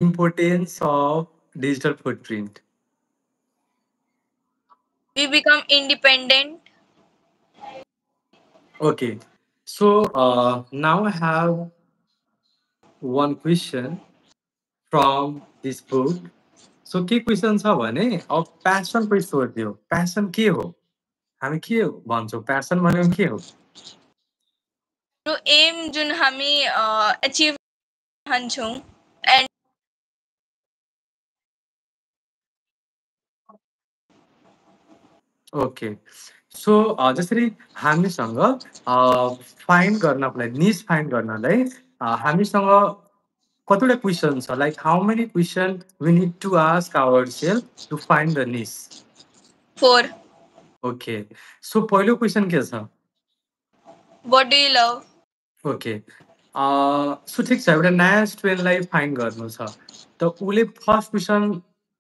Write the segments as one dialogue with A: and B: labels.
A: Importance of digital footprint.
B: We become independent.
A: Okay. So now I have one question from this book. So के question छ भने अब passion पनि सोधिदियो passion के हो हामी के भन्छौँ प्यासन भनेको के हो
B: त्यो एम जुन हामी अचिभ चाहन्छौँ एन्ड
A: ओके सो जसरी हामीसँग फाइन्ड गर्नको लागि निस फाइन्ड गर्नलाई हामीसँग कतिवटा क्वेसन छ like how many question we need to ask our self to find the niche
B: 4
A: okay so पहिलो क्वेसन के छ
B: what do you love
A: okay so ठिक छ एउटा नयाँ स्टुडेन्टलाई फाइन्ड गर्नु छ त उसले first question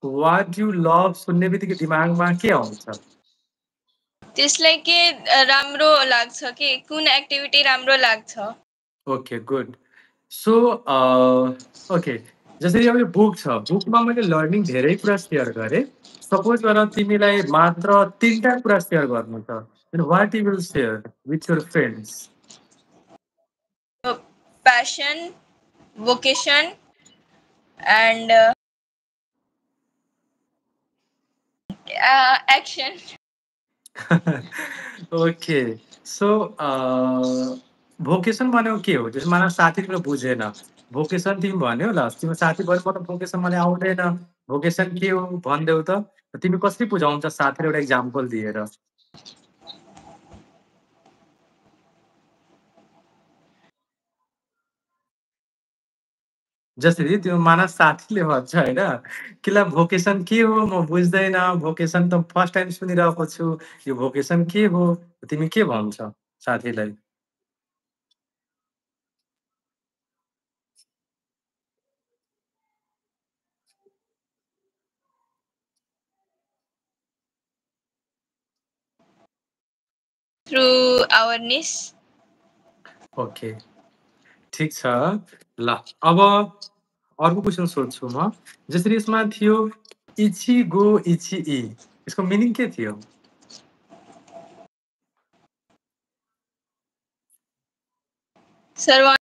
A: what you love सुन्ने बित्तिकै दिमागमा के आउँछ
B: त्यसलाई के राम्रो लाग्छ कि कुन एक्टिभिटी राम्रो लाग्छ
A: ओके गुड सो ओके जसरी अब यो बुक छ बुकमा मैले लर्निङ धेरै कुरा सेयर गरेँ सपोज गर तिमीलाई मात्र 3टा कुरा सेयर गर्नु छ then what you will share with your friends
B: passion vocation and action
A: okay so vocation भनेको के हो त्यसमा साथी तिमीले बुझेन भोकेसन तिमी भन्यो ल तिम्रो साथी भयो म त भोकेसन मलाई आउँदैन भोकेसन के हो भनिदेऊ त तिमी कसरी बुझाउँछ साथीले एउटा इक्जाम्पल दिएर जसरी त्यो मानस साथीले भन्छ होइन किला भोकेसन के हो म बुझ्दैन भोकेसन त फर्स्ट टाइम सुनिरहेको छु यो भोकेसन के हो तिमी के भन्छ साथीलाई
B: through our niche
A: ओके ठिक छ ल अब अर्को क्वेसन सोध्छु म जसरी यसमा थियो इची गो इची इ यसको मिनिङ के थियो
B: सर्व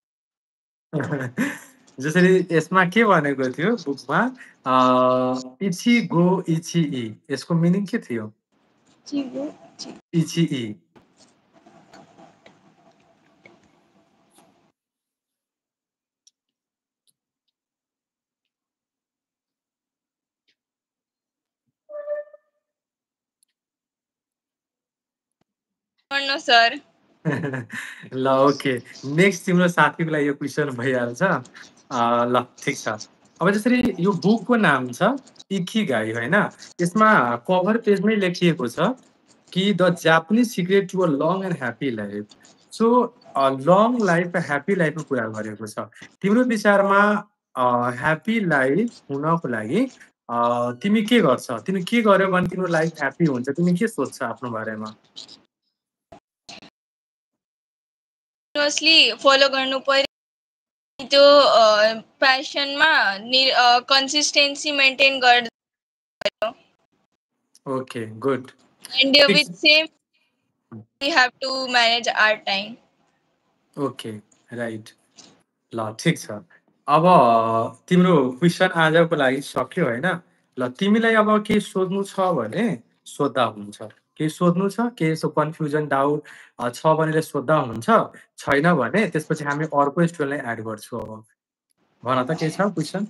A: जसरी यसमा के भनेको थियो बुकमा इची गो इची इ यसको मिनिङ के थियो इची इ
B: गर्नु सर
A: ल ओके नेक्स्ट तिम्रो साथीको लागि यो क्वेसन भइहाल्छ ल ठिक छ अब जसरी यो बुकको नाम छ इकिगाई होइन यसमा कभर पेजमै लेखिएको छ कि the Japanese secret to a long and happy life so long life र ह्याप्पी लाइफको कुरा गरेको छ तिम्रो विचारमा ह्याप्पी लाइफ हुनको लागि तिमी के गर्छ तिमी के गर्यो भने तिम्रो लाइफ ह्याप्पी हुन्छ तिमी के सोध्छ आफ्नो बारेमा
B: कन्टिन्युअसली फलो गर्नु पर्यो त्यो प्यासनमा कन्सिस्टेन्सी मेन्टेन गर्नु
A: okay good
B: and with same we have to manage our time
A: okay right ल ठिक छ अब तिम्रो क्वेसन आजको लागि सक्यो होइन ल तिमीलाई अब केही सोध्नु छ भने सोद्धा हुन्छ केही सोध्नु छ केही यसो कन्फ्युजन डाउट छ भने सोद्धा हुन्छ छैन भने त्यसपछि हामी अर्को स्टुडेन्टलाई एड गर्छौँ अब भन त के छ क्वेसन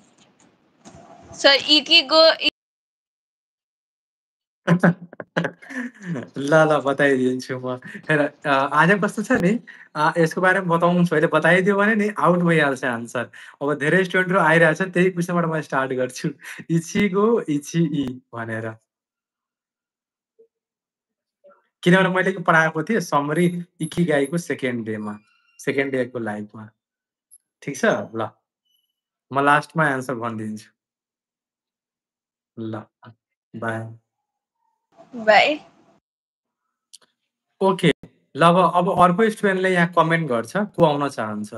B: सर इकिगो
A: ल ल बताइदिन्छु म हेर आज कस्तो छ नि यसको बारेमा बताउँछु अहिले बताइदियो भने नि आउट भइहाल्छ आन्सर अब धेरै स्टुडेन्टहरू आइरहेछ त्यही क्वेसनबाट म स्टार्ट गर्छु इचिगो इची इ भनेर किनभने मैले पढाएको थिएँ समरी इकिगाईको सेकेन्ड डेमा सेकेन्ड डेको लाइफमा ठिक छ ल म लास्टमा एन्सर भनिदिन्छु ल बाई
B: बाई
A: ओके ल अब अर्को स्टुडेन्टले यहाँ कमेन्ट गर्छ को आउन चाहन्छ